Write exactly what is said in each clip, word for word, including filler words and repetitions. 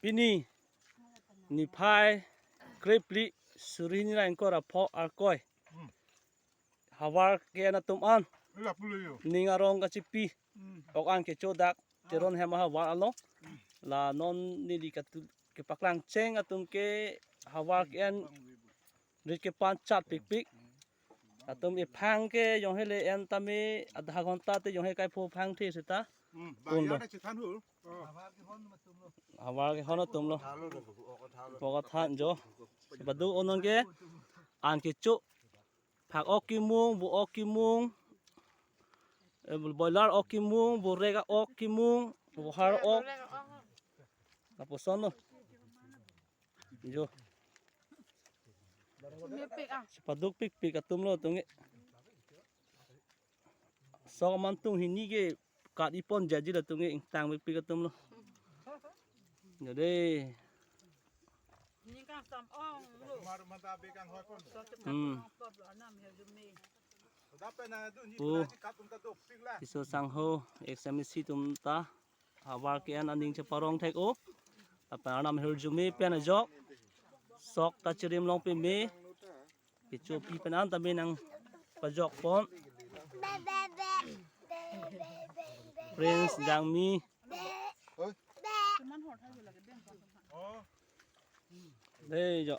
Pini niphai krephli suri hini ra ingkoi ra pho Arkoi. Hmm. Havar ke-en atum an. Ila pulo yo. Ning arong kachipi. Hmm. Ok an kecho dak Teron hem ahavar along. La non neli katu kepaklang cheng atum ke havar ke-en rit kepanchat pikpik. Atum ephang ke jonghe le en tame adha ghonta te jonghe kaipho phang the seta. Hmm, un lo. Bang ya na chethan hu. Oh. Havar kehon atum lo. Pokot than jo. Badu onong ke an kecho. Phak ok kimung, vo ok kimung. Eh, boiler ok kimung, vo rek ok kimung, vo har ok. Lapuson lo. Jo. Paduk pikpik atum lo atum ke. Sok aman tung hini ke kat ipon jaji la atum ke ingtang pikpik atum lo. Jadi. Hmm. Pu. Tisso sangho, ex M A C atum ta havar ke-en aning cheparong thek-o. Lapen arnam ahirjume pen ajok. Sok ta chirim long peme. Kechopi pen an tame nangpajok pon. Prince Jangmi. Dei jo.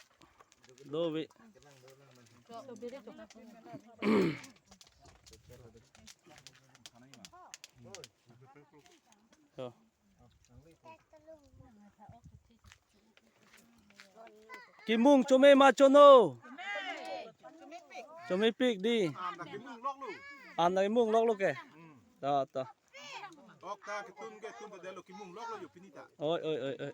Dove. Jo. Kimung chome ma chono? Chomepik dei. An ta kimung loklo. An ta kimung loklo ke. Hmm. Ta, ta. Ok ta kitun ke tun ta delo kimung loklo yo pini ta. Oi, oi, oi, oi.